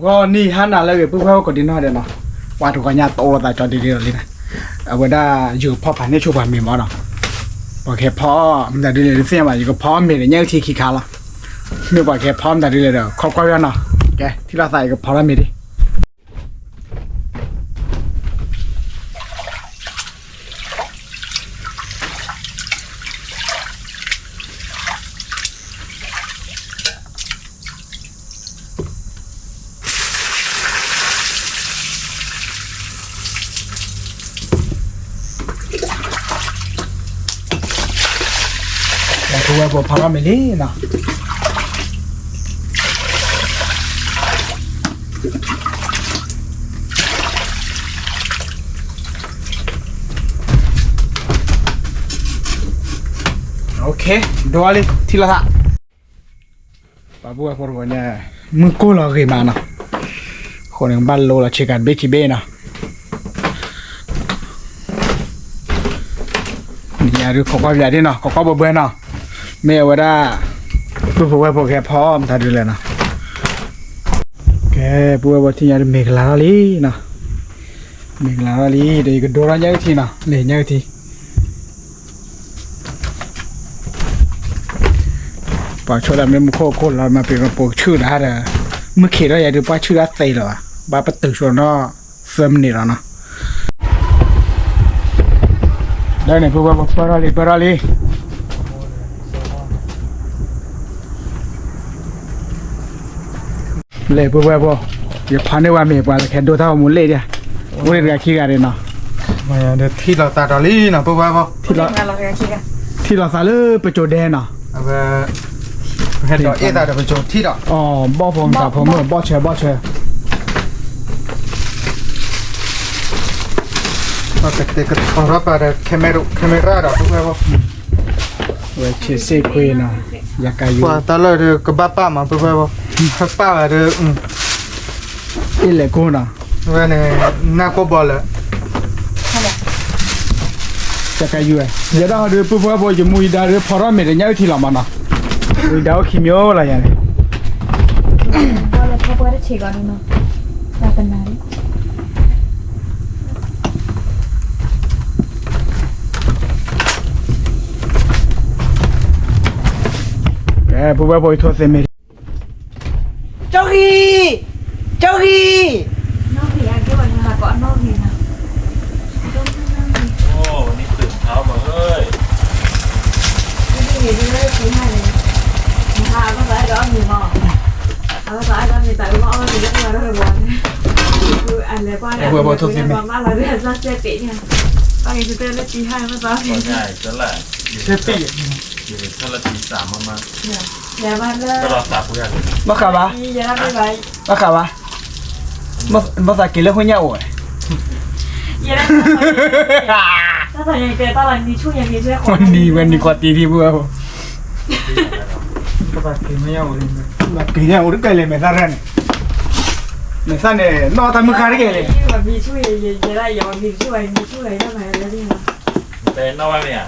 ဂီၤနံၤဟါနၤလၢအဂ့ၤ ပုၢ်ဝဲၢ်ကိးဒံနီၢ်ဒဲးနီၤ, ပှၤတဂီၤညါတအိၣ်လိာ်သးကၠီဒ်ဒ်လီၤလံန့ၣ်, အဝဲဒၣ်ယကဖီဖးန့ၢ်ဆိပှၤမ့ၤမးနီၤ, ပှၤကဟဲဖီ မတၤဒ်လဲၣ်ဒ်သ့ၣ်ညါဘၣ် ယကဖီမ့ၤဒီးညၣ်အုၣ်ထံခံခါလီၤ, မ့ၢ်ပှၤကဟဲဖီမတၤဒ်လဲၣ်ဒီး ခီကွၢ်ယါနီၤ, ကဲ ထံၣ်လိာ်သးယကဖီထီၣ်မ့ၤဒံး ပုၢ်ဝဲၢ်ဖိဖီထီၣ်မ့ၤလံနီၤ. ဒိလံ ထံၣ်လိာ်သး ပှၤပုၢ်ဝဲၢ်ဖိတဂီၤညါ မုၢ်ကိၢ်လီၤဂ့ၤမးနီၤ, အဃိန့ၣ် ကဘၣ်လိလီၤဆ့ကၤတဘ့ၣ်ခံဘ့ၣ်နီၤ, နံၤညါဒုးခိးကွၢ်ပၠးဒ်နီၤ ခိးကွၢ်ဘှဲဘှဲနီၤ, မ့ၢ်အဝဲဒၣ် ပုၢ်ဖိဝဲၢ်ဖိကဟဲဖီမတၤဒ်လဲၣ်နီၤ, ကဲ ပုၢ်ဝဲၢ်ဖိထံၣ်ညါဒုးမ့ၤကလၤထီၣ်လံနီၤ, မ့ၤကလၤထီၣ်လံ ဒီးယကဒိထီၣ်ညၣ်အုၣ်ထံနီၤ လဲၤညၣ်အုၣ်ထံ ပှၤဆိၣ်ဒၣ်မ့ၢ်မူခိၣ်ခိၣ်လီၤ မၤပ့ၤမၤပိာ်ကဆူၣ်ဒၣ်ဒီး မုၢ်ခံးထီၣ်ယၤဒုးပှၢ်ဆူၣ်ဒၣ်သ့လီၤဘၣ် ဘၣ်ပတုာ်ဆိနီၤ သၢမံးနံးလီၤနီၤ, ဒီးန့ၣ် ပုၢ်ဝဲၢ်ဖိပၢၢ်ထီၣ်လံ ပၢၢ်ထီၣ်လံ လဲၤပုၢ်ဝဲၢ်ဖိ ယဖီန့ၢ်ဝဲမ့ၤပှၤလၢခဲဒိတၢ်ဂီၤမူလ့ၣ်ဒၣ်, အိၣ်န့ၣ်တဂၤခံဂၤဒၣ်နီၤ, ထံၣ်လိာ်သးဒီးလံနီၤ ပုၢ်ဝဲၢ်ဖိ, ထံၣ်လိာ်သးလၢပစိၤဒဲနီၤ, ဟဲဒီးအ့ၣ်သးဒီးပစိၤထံၣ်ဒီး, ဘီၣ်ဖိမတၤဖိမုၣ် ဘီၣ်ဆၢ ဘီၣ်ဆၢ ကတဲကထီထီၣ်ပာ်ဒီး camera ဒီး ပုၢ်ဝဲၢ်ဖိ, ဝဲဆံးစ့ၢ်ကွ့နီၤ, ယကယူၤ ပှၤတၢ်လၢာ်ဒီးကဘၣ်ပာ်မး ပုၢ်ဝဲၢ်ဖိ, ပာ်ဝဲဒီး အ့ၣ်လဲၤကိၢ်နီၤ, ဝဲန့ၣ် နၢ်ကိၢ်ဘီလၢာ်, ယကယူၤဝဲ, ယဲဒၣ်ဟီဒီး ပုၢ်ဝဲၢ်ဖိ ယမူယဒါဒီးဖီထီၣ်မ့ၤဒီးညၣ်အုၣ်ထံလီၤမးနီၤ, မူယဒါအိၣ်ခံမံၤအိၣ်လီၤယၤန့ၣ် ပုၢ်ဝဲၢ်ဖိ ယထိၣ်သ့မ့ၢ် ကၠီဂံၢ်, ကၠီဂံၢ်, ပုၢ်ဝဲၢ်ဖိ ထိၣ်သ့မ့ၢ် ဘၣ်ဃးဘၣ်, ဘၣ်ဃးဘၣ်, ဘၣ်သးက့ၤလၢဃိညၣ်အိၣ်ဝဲ, ဝဲနံၤဝဲနံၤကွၢ်တံၢ်ထံပုၢ်ဝဲၢ်ဖိ, က့ၤညၣ်အိၣ်တကဲလဲၣ် မဲာ်သၣ်ရဲၣ်န့ၣ်, မဲာ်သၣ်န့ၣ် နီၣ်တၢ်မုၢ်ဃါတကဲလဲၣ် မံမ့ၢ်န့ၢ်န့ၣ်ဂ့ၤဒၣ်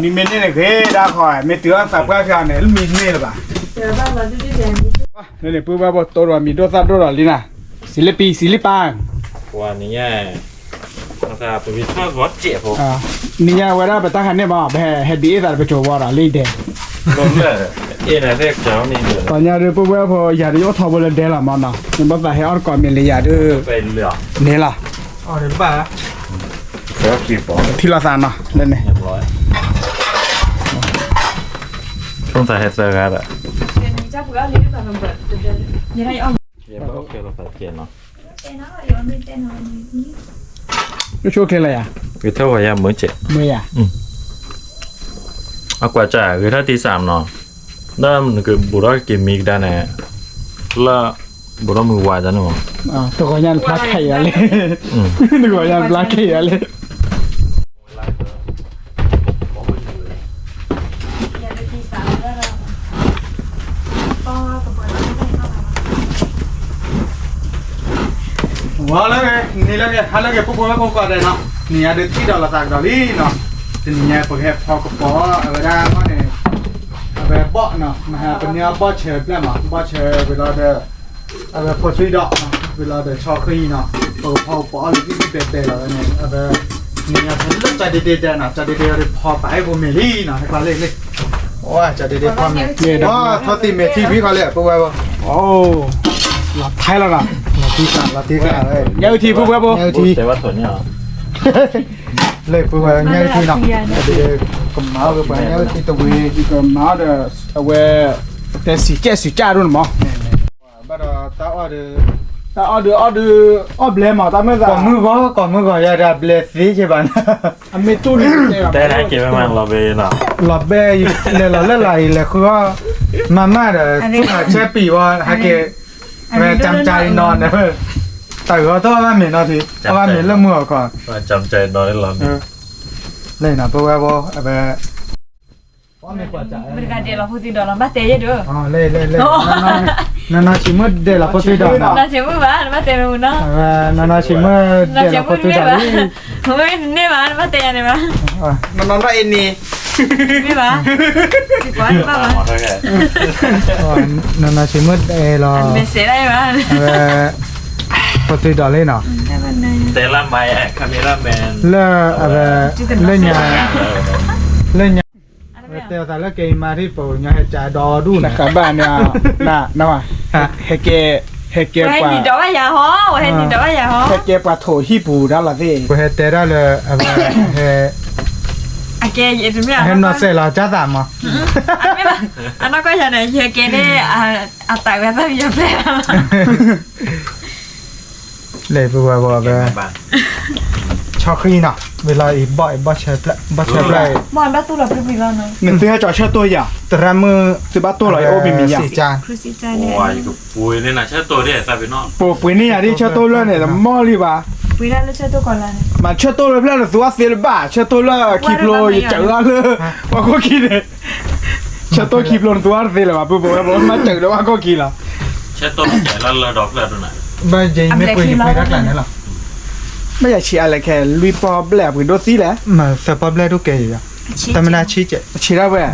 ဃီ မ့ၢ်တုၤအသးပှၢ်ဖျါန့ၣ် လၢမံမ့ၢ်လၢၤဘၣ်, လၢန့ၣ် ပုၢ်ဝဲၢ်ဖိ တိၢ်ဒီးမံၤဒိၣ်သၣ်ဒိၣ်ဒီးလံနၤ, စံးလၢပံ စံးလၢပၢ်, နံၤညါဝဲဒၣ်ပတၢ်ခါန့ၣ်မး ပဟဲဒုးအ့ၣ်သးဒီးပစိၤဝီဒီးလံဒဲး, ပှၤညါဒုး ပုၢ်ဝဲၢ်ဖိ ယၤဒုးယအိၣ်ထီဘိလၢဒဲးလီၤမးနီၤ, နဘၣ်သးဟဲအီၣ်တကိးမ့ၤလၢယၤဒုး, န့ၣ်လီၤ, ထံၣ်လိာ်သးနီၤ လၢန့ၣ် ဖိသၣ်ဟဲသၢဂၤဒီး ဆိၣ်ချ့လၢယၤ, ဂဲၤထၢၣ်ဝဲယၤမုာ်ကဲး, မုာ်ယၤ, အကွၢ်စၢ် ဂဲၤထၢၣ်တံၢ်စၢ်မနီၤ, ဒီးနကဘူးထီၣ်က့ၤမံကဒါန့ၣ်, လၢ ဘူးထီၣ်မုာ်ဝါဒ်န့ၣ်မး, တဂီၤညါနဖျါခဲအံၤလံ, တဂီၤညါနဖျါခဲအံၤလံ ဝဲလၢ နံၤလၢက့ၤ ဟါလၢက့ၤ ပုၢ်ဖိဝဲၢ်ဖိကိးဂၤဒဲးနီၤ, နံၤညါဒုးထံၣ်ဒီးလိာ်သးကဒီးလံနီၤ, တနံၤညါပကဟဲဖီကပီၤ အဝဲဒၣ်အဂီၢ်န့ၣ်, အဝဲဘီၣ်နီၤ, မဟါပန့ၢ်အဘီၣ်ဆၢဖျၢၣ်မး, ဘီၣ်ဆၢဝံၤလီၤဒီး, အဝဲဖိသွံဒီး ဝံၤလီၤဒီးဆီဃံနီၤ, ပကဖီပအီၣ်လၢဘံၣ်ဘံၣ်ပဲပဲလီၤဝဲန့ၣ် အဝဲ နံၤညါဖဲလၢကၠီဒ့ဒ့တဲနီၤ, ကၠီဒ့ဒ့အီၤဒီးဖီပာ်ဟဲဖိမ့ၢ်လံနီၤ, ဟဲကွၢ်လံလံ, ဝါ ကၠီဒ့ဒ့ဖီမ့ၢ်, ဝါ ထီသံးမဲာ်ထံဖံခီလံ ပုၢ်ဝဲၢ်ဖိ, အိ လီၤထဲလီၤနီၤ, လီၤတံၢ်ကျါ လီၤတံၢ်ကျါ, ညၣ်အုၣ်ထံ ပုၢ်ဝဲၢ်ဖိ, ညၣ်အုၣ်ထံ လၢပုၢ်ဝဲၢ် ညၣ်အုၣ်ထံနီၤ, ကမၤအီၣ်ကပှၤညၣ်အုၣ်ထံတဝ့ၤ, ကမၤအီၣ်ဒီး အဝဲ တဲစံၣ်ကဲးစံၣ်ကၢ်ဒိၣ်န့ၣ်မး, ဘၣ်ဒီးတၢ်အီၣ်ဒီး တၢ်အီၣ်ဒီးအီၣ်ဒီး အီၣ်ဘျဲမး တၢ်မ့ၢ်သး ကိးမုၢ်ဂီၤ ကိးမုၢ်ဂီၤယၤဒီးဘျဲသ့က့ဘၣ်, အမ့ၢ်တူၢ်န့ၣ် တဲက့ၤဝဲမး လီၤဘဲနီၤ, လီၤဘဲ လဲၤလီၤလၢလာ်အံၤ လဲၤဃုအီၣ် မၤမၢ်ဒီး ဆဲပံာ်ဝဲ ဟဲက့ၤ ဝဲ ကၠမ်ကၠါအံၤနီၤန့ၣ်, တၢ်ဂီၤထီၣ်အဘၣ်မ့ၢ်နီၤထံ အဘၣ်မ့ၢ်လၢမုၢ်အီၤခီ, လၢနီၤ ပုၢ်ဝဲၢ်ဖိ အဝဲ မတၤဂၤဒဲးလီၤဖိသံဒီးလီၤ ဘၣ်တဲယဲၢ်ဒီး, လၢ လၢ လၢ နီၢ်နီၢ်ဆံးမုၣ်ဒဲးလီၤဖိသံဒီး, နီၢ်ဆံးမုၣ်ဘၣ် နဘၣ်တဲမ့ၢ်နီၤ, နီၢ်ဆံးမုၣ်ဒဲးလီၤဖိသံဒီးလံ, မ့ၢ်န့ၢ်ဘၣ် နဘၣ်တဲယၤန့ၣ်ဘၣ်, နီၢ်နီၢ်အံၤန့ၣ်, မ့ၢ်ဘၣ်, နီၢ်နီၢ်ဆံးမုၣ်ဒဲးလီၤ, အဝဲ ဖိသံဒီးလံနီၤ, တဲလၢမၤ cameraman လၢအဝဲ လၢညါ လၢညါ တဲသးလၢကဲအံၤမၤဒ်ပှၤကညီဟဲကၠးဒီဒူၣ်န့ၣ် ဃးဘၣ်န့ၣ်, ဟဲကဲ ဟဲကဲပှၤ ဟဲကဲပှၤထိးဟံၣ်ပူၤဒၣ်လီၤသ့ၣ်, ပဟဲတဲဒၣ်လၢ အဝဲ ဟဲ ဟဲနီၢ်စဲးလီၤကၠါသးမး, အနီၢ်ကီၢ်ယၤန့ၣ် ယဟဲကဲန့ၣ် အတၢ်ဝဲသၣ်မံယၤပျဲၢ်လီၤ လၢပုၢ်ဝဲၢ်ဖိ အဝဲ ဆီဃံနီၤ, ဝံၤလီၤအံၤဘီၣ်အံၤ ဘီၣ်ဆၢဖျၢၣ် ဘီၣ်ဆၢဖျၢၣ်အံၤ, နသုဟဲကၠီၤဆၢတိၢ်ယၤ သရၣ်မုၣ် သုဘၣ်တိၢ်လီၤအံၤအိၣ်မံၤမံၤယၤ, ပှ့ၤန့ၢ်ယၤဒ်ဆၢတိၢ်လၢန့ၣ် တမီၢ်လံဘၣ်, မၤဆၢတိၢ်လၢဖျၢၣ်န့ၣ် သူအီၣ်သ့လၢၤဘၣ် ဆၢတိၢ်လၢခံဖျိယစၢၤအီၤလၢ ပှၤခိၣ်ခံန့ၣ် ဆၢတိၢ်ခံဖျိန့ၣ် သူအီၣ်တသ့လၢၤဘၣ် ပုၢ်ဝဲၢ်ဖိ မၤစၢၤဒီးပှၤခိၣ်ခံလီၤ, ဘၣ်ယဲမ့ၢ်ပှ့ၤယပှ့ၤတၢ်ကျါန့ၣ်လီၤ, ဘၣ်ယၤဆံးအါလဲၣ်ခဲ လွံၢ်ပီၣ်ဘျဲၣ်အပှ့ၤဒိၣ်သံလဲၣ်, မၤသၢပီၣ်ဘျဲၣ်ဒိၣ်ကဲယၤ, တမ့ၢ်ဆံးကဲး, ဆံးဒၣ်ဝဲ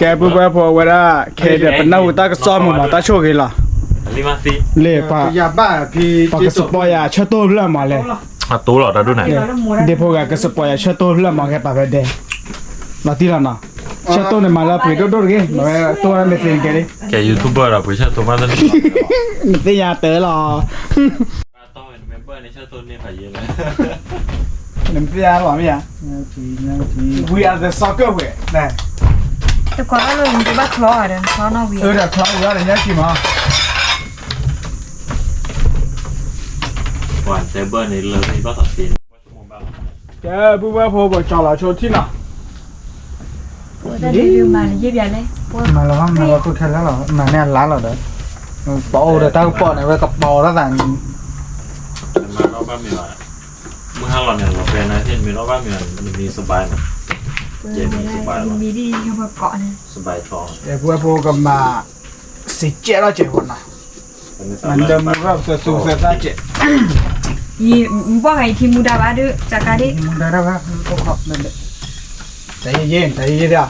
ကဲပုၢ်ဝဲၢ်ဖိဝဲဒၣ် ခဲဒီးပနၢ်ဟူတၢ်ကစီၣ်မုာ်မး တၢ်ဆိၣ်ဂ့ၤလီၤ, လၢပှၤ ပှၤကစပီယၤဆၢတိၢ်ဖျၢၣ်မးလဲၣ်, ဒ့ဖိဂၤကစပီယၤဆၢတိၢ်ဖျၢၣ်မး ခဲပာ်ဖဲဒဲး, လီၤတံၢ်လီၤနီၤ, ဆၢတိၢ်န့ၣ်မၤလၢပှ့ၤဒိၣ်ဒိၣ်တဂ့ၤ မ့ၢ်ဝဲတိၢ်ဝဲမ့ၢ်သ့န့ၣ်ကဲလံ, ကဲ YouTuber ဒီးပှ့ၤဆၢတိၢ်မးလၢ နသ့ၣ်ညါတၢ်လီၤ နမ့ၢ်ဘၣ်န့ၣ်ဆၢတိၢ်န့ၢ်ဖးယံၤလၢ နမ့ၢ်သ့ၣ်ညါလီၤမ့ၢ်ဧါ, We are the soccer ဝဲ, တကိးလၢနကဘၣ်ချီဒီး ချီနီၣ်ဝံၤ အၢဒီးချီဝံၤဒီးညါကံၤမး, ပှၤတဲဘၢၣ်န့ၣ်လၢဘၣ်သးသ့န့ၣ်, ကဲ ပုၢ်ဝဲၢ်ဖိ ပကၠီလီၤဆိထံၣ်နီၤ မၤလီၤဘၣ်မၤလီၤခိၣ်ခဲလၢာ်လီၤ မၤန့ၢ်အလါလီၤဒီး ပအိၣ်ဒီးတၢ်ကပီၤန့ၣ် ဝဲကပီၤထီၣ်သးန့ၣ် မုၢ်ဟါလီၤန့ၣ် လီၤဖဲန့ၣ် မ့ၢ်လီၤဘၣ်မ့ၢ် မံစဘါနီၤ ယဲမံစဘါလီၤ စဘါထီ ပုၢ်ဝဲၢ်ဖိကမၤ စံးကဲထီၣ်ကဲးဖိနီၤ မၤဒၢမူရၢၣ်သၢသူသၢသၣ်ကဲး ယဘီၣ်ဂၤယထံမူဒါဘၣ်ဒုး စကါဒံး မူဒါဒၣ်ဝဲ တၢ်ယဲၢ်ယဲၢ် တၢ်ယဲၢ်ယဲၢ်ဒၣ်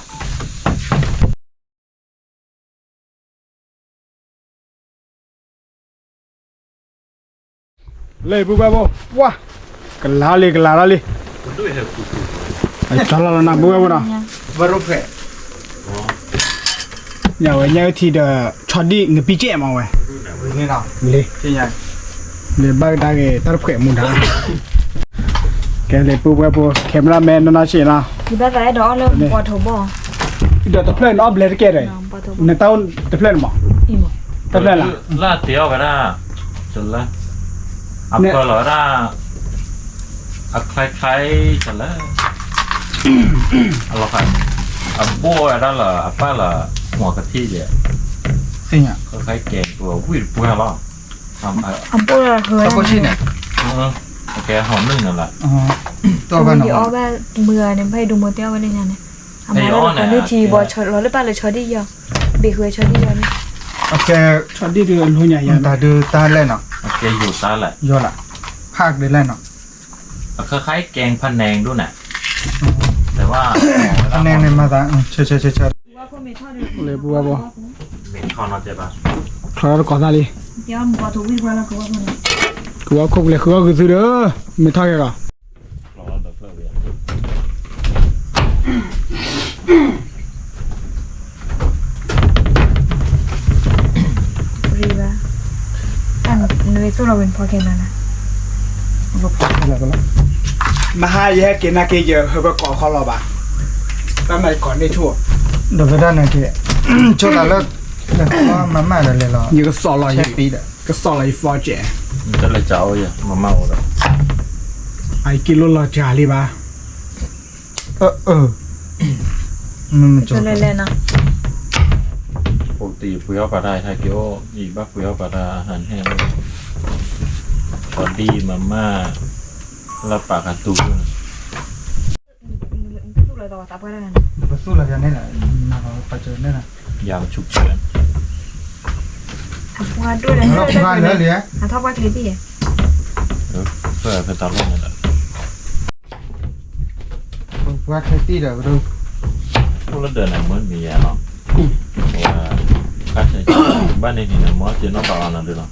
လၢပုၢ်ဝဲၢ်ဖိ ဝါ ကလၤလံ ကလၤလီၤလံ ကၠီလီၤလီၤနၤ ပုၢ်ဝဲၢ်ဖိနီၤ ညါဝဲညါအုၣ်ထံဒီး ဆီဒံၣ်နပံကဲမးဝဲ လံ လံ ဘၣ်ကဒါက့ၤ တၢ်တဖှဲးမူဒါ ကဲလံ ပုၢ်ဝဲၢ်ဖိ cameraman နီၢ်နီၢ်ဆံးနီၤ ဒီးတဖျၢၣ်န့ၣ်အီၣ်ဘျဲတကဲဒီး နတၢ်အိၣ်တဖျၢၣ်န့ၣ်မး တဖျၢၣ်လၢ လၢတ့အီၣ်ဝဲဒၣ် တလၢ အဖၢလီၤဝဲဒၣ် အချဲချဲတလၢ အလီၤဃာ် အဘိၣ်ဝဲဒၣ်လၢ အပၢ်လၢ မီၤကထံၣ်ယဲ ခဲခါကဲၤပဝံၣ်တပှဲၤလီၤ အဘိၣ်လၢဟၢ အဘိၣ်ဆံၣ်န့ၣ် ကဲဟီၣ်မုၢ်န့ၣ်လၢ အီၣ်ဘၣ်မုၢ်ဂၤန့ၣ် ဘၣ်ဒိမီၤတဲအီၣ်ဝဲလၢညါန့ၣ် အမၤလၢလီၤဃာ်န့ၢ်ထံဘီ လီၤလၢပၢ်လၢဆီဒံၣ်ယီၤ ဘ့ၣ်ဃုဆီဒံၣ်ယီၤန့ၣ် ဆီဒံၣ်ဒုးအလိၤညါယၤ တၢ်ဒုးတၢ်လဲၣ်နီၤ ယိၤတၢ်လဲၣ် ယိၤလီၤ ဖးကဒုးလဲၣ်နီၤ အခါခါကဲဖးနဲဒိၣ်န့ၣ် တဲဝဲ ဖးနဲန့ၣ်မၤသး ဆၢဆၢဆၢဆၢ လၢပုၢ်ဝဲၢ်ဖိ မ့ၢ်ထီၣ်နီၤတဲဘၣ် ချီထီၣ်တကိးသၣ်လံ, ကဝီခိၣ်ပူၤလဲၤဃုအီၣ်ဂုာ်သုဒီး, မ့ၢ်ထီၣ်က့ၤလီၤ. မဟါယဟဲက့ၤနာ်က့ၤယဟၢဖၢကိးခီလီၤဘၣ်, တၢ်မၤယကိးန့ၢ်ဆိၣ်, ဒီးဝဲဒၣ်နာ်က့ၤ, ဆိၣ်သးလၢ, မၤမၢ်ဒီးလဲၤလီၤ, ယကစီၣ်လီၤ, ကစီၣ်လီၤယဖီကဲး, တၢ်လဲၤကးအိၣ်ယဲ, မၤမၢ်အိၣ်ဒီး, အက့ၤလိၣ်လီၤကၤလံဘၣ်, လဲၤလဲၤနီၤ, ပကတယပှ့ၤအီၣ်ပာ်တၢ်ဟဲက့ၤအိၣ်, ယဘၣ်ပှ့ၤအီၣ်ပာ်တၢ်ဟးန့ၣ်, ပှၤဒ်မၤမၢ်, လၢပာ်ကတူၢ် ပသူၣ်လီၤယၤန့ၣ်လီၤ, ပှၤကန့ၣ်လီၤ, အပှၤဒိၣ်လၢ, အထီၣ်ပှၤချ့တံၢ်, ဖဲတၢ်လီၢ်န့ၣ်လီၤ, ပှၤချ့တံၢ်ဒီး, အိၣ်လၢဒၢးန့ၣ်မ့ၢ်မံၤယဲလီၤ, ဘၣ်န့ၣ်န့ၣ်မ့ၢ်က့ၤနီၣ်ဘၣ်အီၤနၤဒုလီၤ.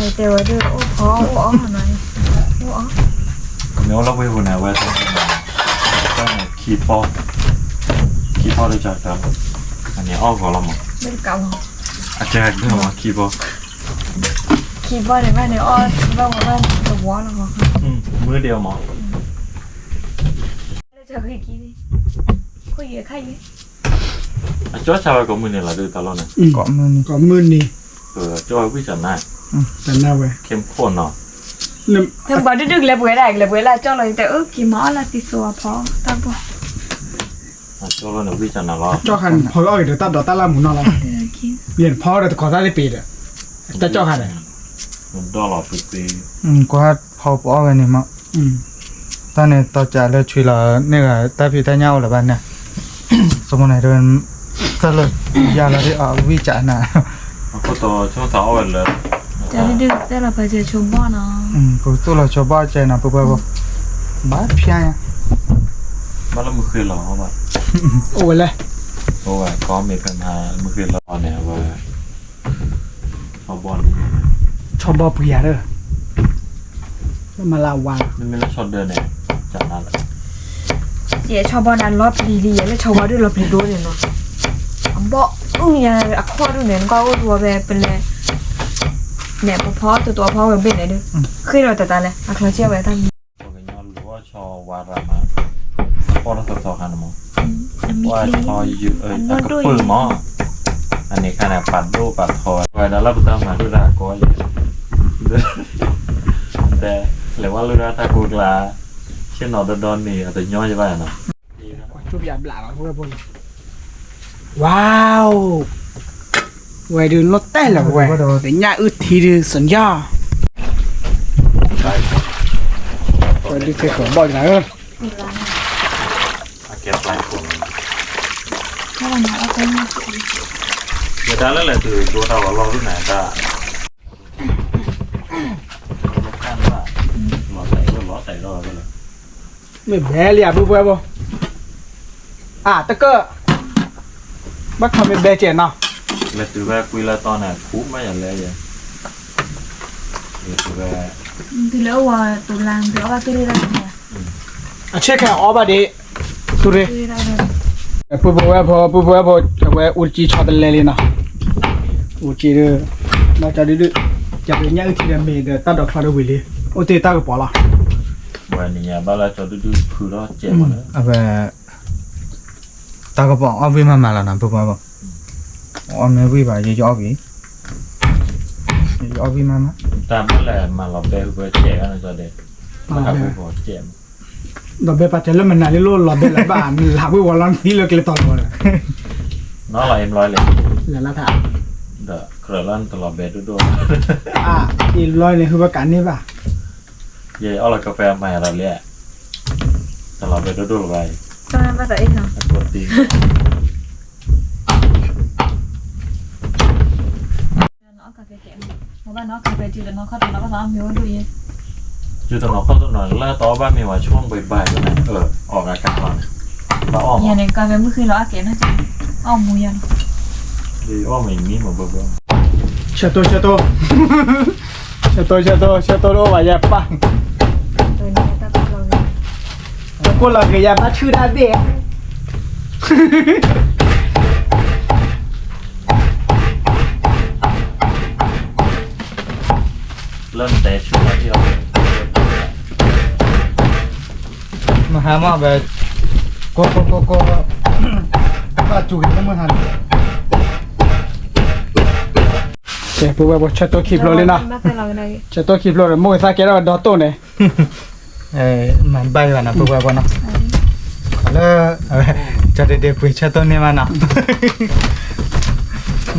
တဲဝဲဒၣ်အိၣ်ဖီအိၣ်အီၣ်နီၤ, အိၣ်အီၣ်, မ့ၢ်အိၣ်လၢဝ့ၢ်ပူၤန့ၣ် အဝဲ, ခံပီ, ခံပီလၢကၢ်ကၢ်, အန့ၣ်အီၣ်ဂီၤလီၤမး, အကဲဒၢမးခံပီ, ခံပီန့ၣ်ဘၣ်န့ၣ်အီၣ်ဘၣ်ဝဲဘၣ်တဝီလီၤ, မုၢ်ဒဲးမး လၢကၠီၤဂ့ၤကံ, ခိၣ်ယဲခါယဲ, အကၠီဆါဝဲကိးမုၢ်နံၤလီၤဒုးတၢ်လီၢ်န့ၣ်, ကိးမုၢ်နံၤ, ကၠီဝဲဝံၣ်စၢ်နၤ, တနၢ်ဝဲ, ခဲခိၣ်နီၤ, ဖဲပှၤဒုဒုကလဲၤပှဲၤဒၣ် ကလဲၤပှဲၤလၢအကၠီလီၤ ယတဲအၢက့ၤမၤအီၣ်လၢသံသိအဖီတၢ်ဘီ, ကၠီခါန့ၣ်ဖီအီၣ်က့ၤဒီးတၢ်ဒိးတၢ်လၢမူနီၤလီၤ, ယဖီဒီးတကိးသၣ်လၢပ့ၤဒီး, တၢ်ကၠီခါဒီး, ကွၢ်ဖီပအီၣ်ဝဲန့ၣ်မး, တၢ်န့ၣ်တီၢ်ကးလၢဆွံလီၤန့ၣ်ဂ့ၤ တၢ်ဖံးတၢ်ညၣ်အိၣ်လၢၤဘၣ်န့ၣ်, ဆိကမိၣ်န့ၣ်, တၢ်လၢ, ယၤလီၤဒ်အဝံၣ်ကးနၤ, အခိၣ်တီဆိကမိၣ်သးအီၣ်ဝဲလၢ, တၢ်ဒုဒုသဲလီၤပှၤကဲဆိဘီၣ်နီၤ, ပကသူၣ်လီၤဆိဘီၣ်ကဲနီၤ ပပှဲၤဘီ, ဘၣ်ဖျါညါ, ဘၣ်လၢမုၢ်ဃ့လီၤ, အိၣ်ဝဲလဲၣ်, အိၣ်ဝဲကီမ့ၢ်ဖဲမဟါမုၢ်ဃ့လီၤန့ၣ်အဝဲ ဆီဘီန့ၣ်, ဆီဘီပှ့ၤယၤဒီး, မၤလၢဝါ, မ့မ့ၢ်လၢဆီဒၢန့ၣ်, ကၢ်နၤလၢ, ယဲဆီဘီန့ၣ်လီၤပျံၤလံ ယဲလၢဆီဘီဒုးလီၤပျံၤဒိၣ်န့ၣ်နီၤ, အဘီၣ်အုၣ်ယၤအခီၣ်ဒုးန့ၣ် နကွၢ်အိၣ်တဝီဖဲပလဲၤ, နဲၣ်ပဖီတတီၤဖီဝဲဘ့ၣ်န့ၣ်ဒုး, ဃ့လီၤတတးလဲၣ် အချီဆဲဝဲတၢ်မံၤ ပှၤကညီလူၤအီၣ်ဆီဝါရၤမး, အဖီၣ်တသီသီခါန့ၣ်မး, ဝဲဆီယုၢ်အကပၢၢ်မး, အန့ၣ်ခါန့ၣ် ပာ်ဒိၣ်ပာ်ထီဝဲ, ဝဲဒၣ်လၢပတၢ်မၤဒိၣ်တၢ်အကီယဲ, တဲ, လဲၤဝဲလၢဒၣ်တၢ်ကိးကျါ, ဆ့ၣ်နီၤဒီဒီန့ၣ် အတညီယဘၣ်နီၤ, ကွၢ်ကၠိပယၤဘျးလီၤဝဲဖိန့ၣ်, ဝါအိၣ်, ဝဲဒုးနီၢ်တဲလၢၤဝဲ, ညၣ်အုၣ်ထံဒုးစၢ်ယီၤ, ဝဲဒုးသ့ၣ်ခိၣ်ဘီၣ်ကနၤဧၢ, ယတၢ်လၢလဲၤတုၤဒိတၢ်ဝဲလီၢ်ဒုးနၤတၢ်, မ့ၢ်ဘဲလံဧါ ပုၢ်ပုၢ်ဝဲၢ်ဖိ, အၢ တကၢၢ်, ဘၣ်ခီမ့ၢ်ဘဲကဲနီၤ, လဲၤတုၤဖဲကွံလၢတီန့ၣ် ခူမးယၤလဲၣ်ယဲ, လဲၤတုၤဖဲ, တုၤလၢအိၣ်ဝဲတူၤလၢ် တုၤအီၣ်ဘၣ်တူၢ်ရ့ၣ်တၢ်န့ၣ်, အဆ့ၣ်ခဲအီၣ်ဘၣ်ဒ့, တူၢ်ရ့ၣ်, ပုၢ်ပုၢ်ဝဲၢ်ဖိ ပုၢ်ပုၢ်ဝဲၢ်ဖိ အဝဲအူတကံဆီတလဲလံနီၤ, အူတကံဒုး, ဘၣ်ကၠီဒုဒု, ယၤပညၣ်အုၣ်ထံဒီးမ့ၢ်ဒီးတၢ်ဒိးချီဒီးဝံၤလံ, အိၣ်တ့ၢ်တၢ်ကပီၤလီၤ, ဝဲနံၤညါဘၣ်လၢကၠီဒုဒုဖုထီၣ်စဲးမးလၢ, အဝဲ တၢ်ကပီၤအီၣ်ဝံၣ်မးမးလီၤနီၤ ပုၢ်ပုၢ်ဝဲၢ်ဖိ, အီၣ်မ့ၢ်ဝံၣ်ဘၣ် ယယအီၣ်ဝံၣ်, ယယအီၣ်ဝံၣ်မးမး, တၢ်ဘၣ်လဲၣ်မၤလီၤဘဲဟူဝဲစဲးဂၤန့ၣ်ကၠီဒဲး, မၤလီၤဘဲ, ဒီးဘဲပာ်တဲလၢမနုၤလၢလိၣ်လီၤဘဲလၢၤဘၣ် လၢ်ဝ့ၢ်ဝီလီၤနသံလၢကျဲတီၤလီၤ, နီၢ်လီၤအံၤမလီၤလဲၣ်, လၢ်လၢ်ထါ, ဒီးကြၢးလၢနတလီၤဘဲဒိၣ်ဒိၣ်, အံၤမလီၤန့ၣ် ဟုဘၣ်ကးန့ၢ်ဘၣ် ယအီၣ်လီၤကဖဲမၤယၤဒီးလဲၣ်, တလီၤဘဲဒိၣ်ဒိၣ်လၢၤဘၣ်အံၤ, ဘၣ်သးအ့ၣ်နီၤ, အကိးတံၢ်, ဘၣ်နီၢ်ကဖဲတနီၤခီၣ်တနီၤဘၣ်သးအီၣ်မ့ၤအိၣ်ဒိၣ်ယဲ, တနီၤခီၣ်တနီၤလၢတအီၣ်ဘၣ်မ့ၤဝဲဆိကမိၣ်ဘှံးဘၣ်ယိၣ်န့ၣ်, အီၣ်ဂၤကးလီၤန့ၣ်, ဘၣ်အီၣ်မး, ယၤန့ၣ်ကဖဲမုၢ်ဃ့လီၤအါကဲနီၤကၠီ အီၣ်မူယၤလီၤ. ဆၢတိၢ် ဆၢတိၢ်, ဆၢတိၢ် ဆၢတိၢ် ဆၢတိၢ်တအိၣ်ဘၣ်ယဲပၢ်, တကိၢ်လီၤက့ၤယၤဘၣ်ဆူၣ်တၢ်ဘ့ၣ်. လၢနတဲဆူၣ်တၢ်ဘ့ၣ်အီၤ, မဟါမးဝဲ, ကိၢ်ကိၢ်ကိၢ်ကိၢ်, ဘၣ်စူၤက့ၤလၢမုၢ်ဟါန့ၣ်, ကဲ ပုၢ်ဝဲၢ်ဖိ ဆၢတိၢ်ခံဖျိလံနီၤ, ဆၢတိၢ်ခံဖျိဒီး မိၢ်သၣ်ကဲထီၣ်ဒီးတိၢ်န့ၣ် မၤဘၣ်ယၤနီၤ ပုၢ်ဝဲၢ်ဖိနီၤ, လၢ ကၠီဒ့ဒ့ပှ့ၤဆၢတိၢ်န့ၢ်မးနီၤ,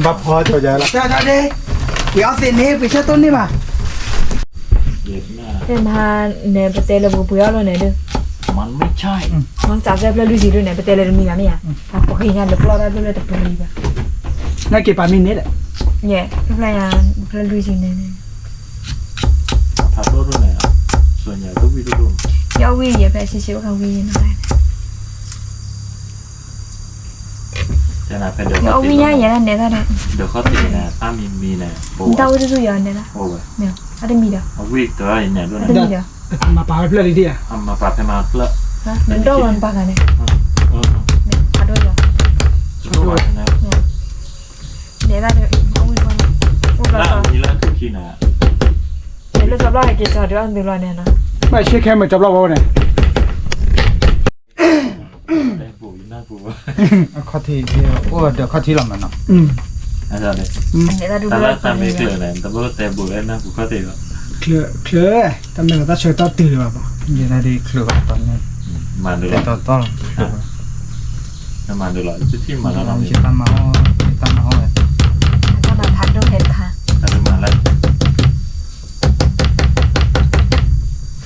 ဘၣ်ဖီကၠီယၤလီၤ, ကၠီဒ့ဒ့, ပှ့ၤအီၣ်သ့န့ၣ် ပှ့ၤဆၢတိၢ်န့ၢ်ဘၣ်. တဲမဟါန့ၣ် ပတဲလၢပကပှ့ၤအီၣ်လိာ်န့ၣ်ဒီး, မ့ၢ်စးစဲဖျၢၣ်လွံၢ်ဆံဒုန့ၣ် ပတဲလၢတမံၤလီၤမ့ၢ်ဧါ, ပှၤကဟ့ၣ်ညါလၢပျီတၢ်ဒိၣ်လၢတပှဲၤလံဘၣ်, နာ်က့ၤပာ်မံန့ၣ်ဒီး, ယဲ ဖျၢၣ်ညါ ဖျၢၣ်လွံၢ်ဆံန့ၣ်န့ၣ် ဖးဒိၣ်ဒိၣ်န့ၣ်, ယအီၣ်ဝံၣ်ယဲဖဲဆံးဆံးအိၣ်ခါဝံၣ်ယဲနီၤ, ယအီၣ်ဝံၣ်ညါယဲဒၣ်နဲသၣ်ဒီး, ဒီးခီၣ်ထံးန့ၣ် တၢ်မံမံန့ၣ်, တၢ်ဝံၣ်တဒူၣ်ယဲန့သၣ်, အတမံၤဒီး, အဝံၣ်တမံၤဒီး, မၤပာ်ဝဲဖျၢၣ်လံဒ်ဧါ, နဒိၣ်လီၤနပာ်ဂၤန့ၣ်, အဒိၣ်လီၤ, နဲသၣ်ဒီး, အဝံၣ်တမံၤ, အိၣ်ဘျီ, လၢစီၤဘျီဟဲက့ၤစီၤဒုးအီၣ်သုလီၤန့ၣ်နီၤ, ဘၣ်ဆ့ခဲမ့ၢ်စီၤဘျီဝဲန့ၣ် အခီၣ်ထံး, အိၣ်ဒီးခီၣ်ထံးလီၤမးနီၤ, တၢ်လၢတၢ်မ့ၢ်ကျၢၤန့ၣ် တဘၣ်တဲဘူးလၢနၢ်ပူၤခီၣ်ထံးဘၣ်, ချၢ, ချၢ, တၢ်မ့ၢ်လီၤတၢ်ဆၢကတီၢ်တုၤလၢၤဘၣ်, ယဲဒၣ်ဒ်ချၢဘၣ်တီၤန့ၣ်, မၤဒုးလီၤ, တီၤတီၤလီၤ, မၤဒုးလီၤ, ယတၢ်မၤအီၣ်, ယတၢ်မၤအီၣ်ဝဲ, တၢ်မၤဖးဒိၣ်ဟဲတခါ, တၢ်မၤလၢ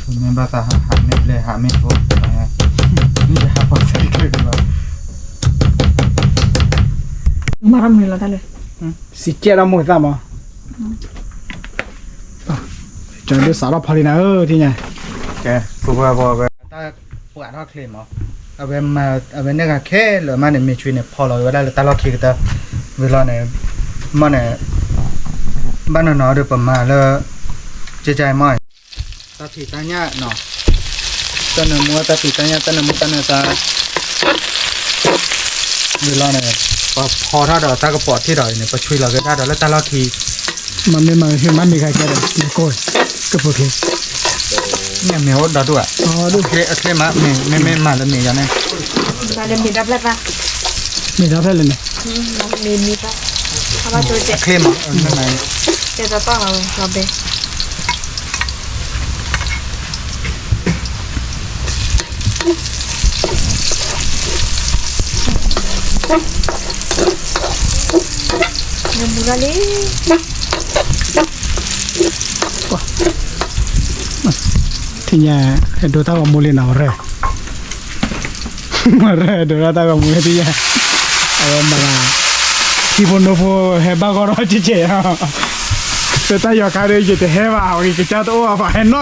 မ့ၢ်ဘၣ်သးဟး ဟးမ့ၢ်ဘျဲၣ် ဟးမ့ၢ်ဖိ, မ့ၢ်ယဟးပှၤသ့တချုးဒံးဘၣ်, မၤထီၣ်မနုၤလီၤတၢ်လဲၣ်, စံးကဲထီၣ်မိၢ်သၣ်မး, ကၠီဒုးစးထီၣ်ဖီလံနၤဧၢ ထံၣ်ညါ, ကဲ, ပဝဲပဝဲ, တၢ်ပှၤထီၣ်ချ့မး, အဝဲမၤ, အဝဲန့ၣ်ဂၤခဲလၢာ်မးန့ၣ် မ့ၢ်ဆွံန့ၣ် ဖီလီၤဝဲဒၣ်လၢတၢ်လီၢ်ခံကတၢၢ်, ဝံၤလီၤန့ၣ်, မ့ၢ်န့ၣ်, ဘၣ်နီၢ်နီၢ်ဒီးပမၤလၢ, ကဲကဲမ့ၢ် တၢ်ဖံးတၢ်ညၣ်နီၤ, တၢ်နၢမူတၢ်ဖံးတၢ်ညၣ် တၢ်နၢမူတၢ်နၢသါ, ဝံၤလီၤန့ၣ်, ပဖီထီၣ်ဒီးတၢ်ကပီၤထံၣ်ဒီးန့ၣ် ပဆွံလီၤက့ၤဒၣ်ဒီးလၢတၢ်လီၢ်ခံ, မ့ၢ်မၤမ့ၢ်မၤမ့ၢ်ဂၤကဲဒီး နကိး, ကပူၤချ့, မ့ၢ်မ့ၢ်အိၣ်ဒီဒူၣ်ဧါ, အချ့မး, မ့ၢ်မ့ၢ်မၤလၢမ့ၢ်ယၤန့ၣ်, မ့ၢ်တၢ်ဖျၢၣ်သၣ်, မ့ၢ်တၢ်ဖျၢၣ်လဲၣ်န့ၣ်, မ့ၢ်မ့ၢ်တၢ်, အချ့မး, တဲတၢ်တီၢ်လီၤဝဲ လီၤဘဲ နမူလၢလံ, ထံၣ်ညါ, ဟဲဒိတၢ်ဂီၤမူလံနီၤ, ဝဲ, ဝဲဒိတၢ်ဂီၤမူလံထံၣ်ညါ, အဝဲမၤ, ထံဖိနိဖိဟဲဘၣ်ဂီၢ်ထီၣ်ကဲကဲ, ပတၢ်ယီၤခါဒီး ယတဟဲဘၣ်, ဝံၤကစၢ်တအိၣ်ဘၣ် ပှၤဟဲနီ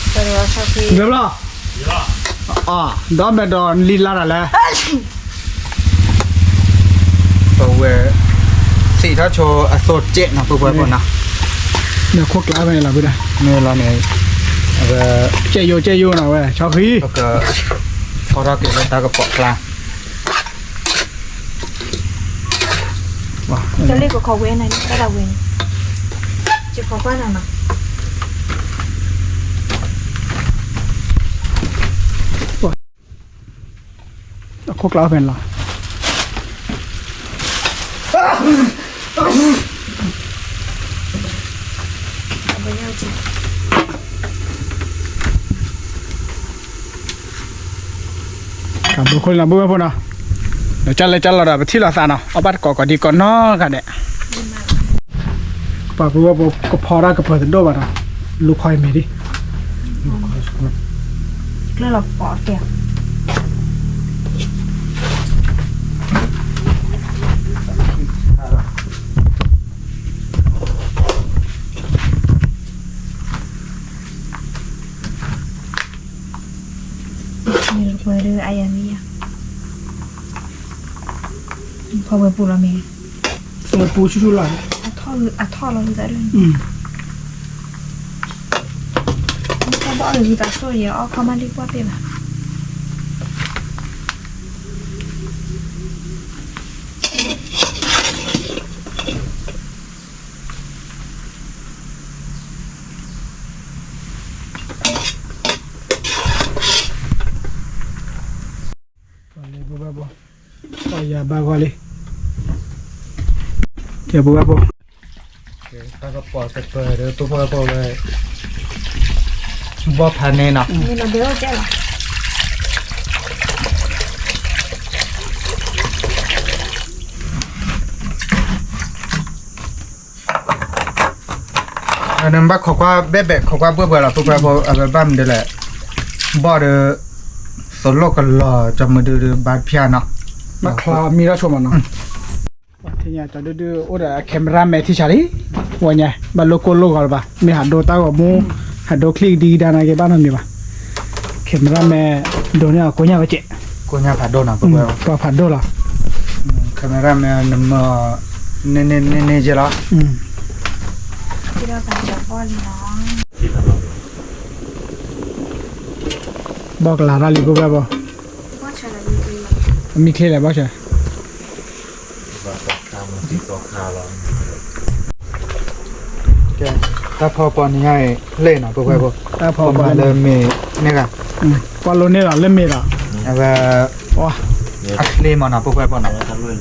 တဂၤဘၣ် ဘျီ, ဒီးမဲာ်ဒီးလံလါတၢ်လဲၣ်, ပဝဲ, သ့ၣ်ထီၣ်ဆိအသိးကဲးနီၤ ပဝဲပနီၤ, မ့ၢ်ခိၣ်ကျါဖဲန့ၣ်လီၤ, မ့ၢ်လီၤန့ၣ်, ကဲယိာ်ကဲယိာ်နီၤဝဲ ဆီဃံ, ဖီထီၣ်က့ၤလၢတၢ်ကပီၤကျါ တလ့ၣ်ကခီဝဲန့ၣ် တၢ်ဒၣ်ဝဲန့ၣ်, ကခီကွၢ်နၤနီၤ, အခိၣ်ကျါဖဲန့ၣ်လီၤ, ကဘိခိၣ်လံနီၤ ပုၢ်ဝဲၢ်ဖိနီၤ, ဒီးကၢ်လဲၤကၢ်လီၤဒီး ပထံၣ်လိာ်သးနီၤ အီၣ်ဘၣ်တကိးကိးဒံးကိးနီၢ်ဂၤဒဲး, ပှၤပုၢ်ဝဲၢ်ဖိကဖီတၢ်ကပၢၤတဒိၣ်ဘၣ်နီၤ, လူၤခီအံၤမ့ၢ်ဒံး, ကျၢၢ်လီၤပီးတဲာ် မ့ၢ်ပှဲၤဒုးအယၤမ့ၢ်ယၤ, ဖီဝဲပူၤလီၤမ့ၢ်, ဖီဝဲပူၤဆူၣ်ဆူၣ်လီၤ, အထီၣ်လီၤဟုသးဒၣ်, ဘီၣ်အီၣ်ဟုသးစိၣ်ယဲအီၣ်ခီမးလံပှၢ်တ့ၢ်ဘၣ်. ပှၤယၤဘၣ်ဂီၢ်လံ, ကဲပဝဲဖိ, တၢ်ကပီၤတပၢၤဒီး ပဝဲဖိဝဲ, ဘီၣ်ဖးန့ၣ်နီၤ, နဘၣ်ခိးကွၢ်ဘဲၣ်ဘဲၣ် ခိးကွၢ်ဘှဲၣ်ဘှဲၣ်လီၤ ပဝဲဖိ အဝဲဘၣ်မနုၤဒ်လဲၣ်, ဘီၣ်ဒီး သိၣ်လိၣ်ကလီၤ ကၠီမုၢ်ဒုဒီးဘါဖၠါနီၤ, ဘၣ်ချီမံထီၣ်ဆိမးနီၤ, ပှၤထံၣ်ညါကၠီဒုဒုအိၣ်ဒီး cameraman ထံဆးလံ, ဝဲညါ ဘၣ်လိၣ်ကိၢ်လိၣ်ဂီၤလၢၤဘၣ်, မ့ၢ်ဟးဒိတၢ်ဂီၤမူ, ဟးဒိချံၣ်ကဒံကဒါနာ်က့ဘၣ်နီတမံၤဘၣ်, cameraman ဒိးန့ၢ်အီၤကိညၢ်ဝဲကဲး, ကိညၢ်ဖးဒိၣ်နီၤ ပှၤဖးဒိၣ်လီၤ, cameraman နမၤ, န့ၢ်န့ၢ်ကဲလီၤ ဘီၣ်ကလၤတၢ်လံ ပဝဲဖိ, မံချ့လဲၣ်ဘီၣ်ဆၣ်, တၢ်ဖီပီၤန့ၣ်ညါအံၤ လၢနီၤ ပဝဲဖိ, တၢ်ဖီပီၤလၢမ့ၢ်န့ၣ်ဂၤ, ကွၢ်လိန့ၣ်လီၤ လၢမ့ၢ်လီၤ, အဝဲ, အချ့မးနီၤ ပဝဲဖိနီၤ, တၢ်ဖီ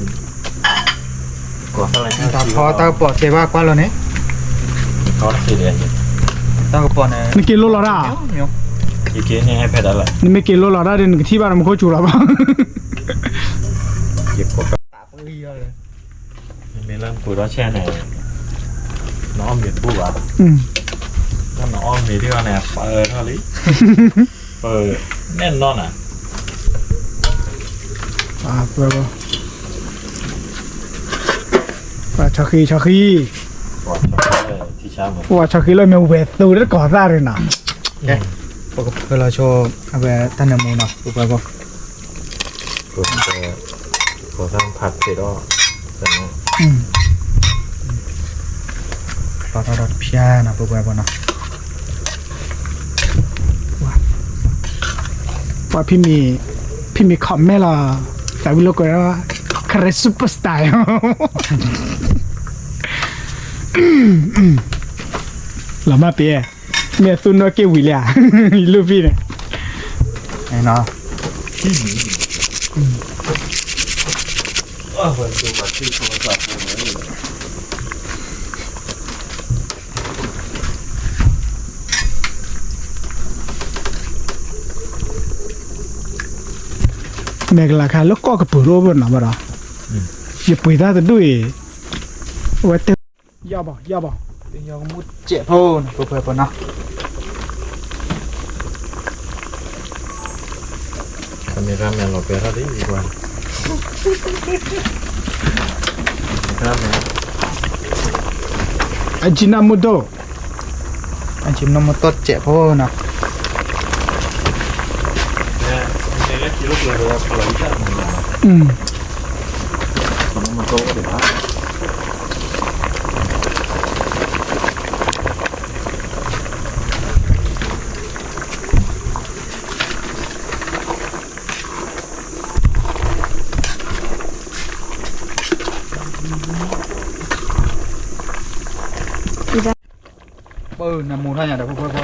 တၢ်ကပီၤစဲးဘၣ်ကွၢ်လိန့ၣ်, တၢ်ကပီၤန့ၣ်, နက့ၤလိလီၤတၢ်, နမ့ၢ်က့ၤလိလီၤတၢ်ဒီး နကထံၣ်ဘၣ်နမူခိၣ်စူၤလီၤဘၣ် မ့ၢ်လၢပှ့ၤဒီးဆဲန့ၣ်, နအီၣ်မ့ၤတဘူၣ်ဘၣ်, နအီၣ်မ့ၤဒ်အီၤန့ၣ် ပၢထီၣ်လံ, ပၢ, နဲၣ်နီၢ်နၤ, ပှၤဆီဃံဆီဃံ, ပှၤဆီဃံလၢမ့ၢ်ဝဲၤသူတကိးသၣ်ရ့နီၤ, ပကဖၢလီၤဆိ အဝဲတၢ်နၢမူနီၤ ပှၤ ကိးသၣ်ဖးဖျ့းဒီး, ဖျီထီၣ်ဒီးတဖျါနီၤ ပှၤပှၤနီၤ, ပှၤဖံးမံၤ, ဖံးမံၤ comment လီၤ, သးဝံၤလိာ်ကွဲ, ခရံာ် superstar လီၤမၢ်ပ့ၤ, မ့ၢ်သူၣ်နီၢ်က့ၣ်ဝံၤလံဧါ, ယလူၤဖံးန့ၣ်, မဲာ်ကလၤခါလၢကီၢ်ကပူၤတအိၣ်ဘၣ်နီၤဘၣ်ဒီး, ယပှ့ၤတၢ်တဒူၣ်အံၤ, အဝဲတဲ, ယီဘီ, ယီဘီ, ယီကမူၣ်စဲးဖိနီၤ ပှၤပှၤနီၤ, မ့ၢ်ရၢ်မဲာ်လီၤပဲာ်ထီၣ်ဒ်အံၤ, အကံနၢ်မူဒိၣ်, အကံနၢ်မူဒိၣ်စဲးဖိနီၤ, ပနၢ်မူထီၣ်ညါဒီးဖိဖိဖိ,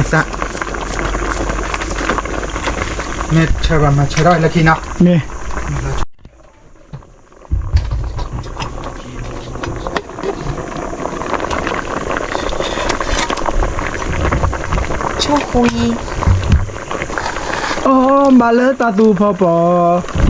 သး, မ့ၢ်ဆၢဘၣ်မၤဆၢထီၣ်လၢခံနီၤ, မ့ၢ် ဆိၣ်ဃံ, အိၣ်မးလၢတၢ်သူဖီပီၤ.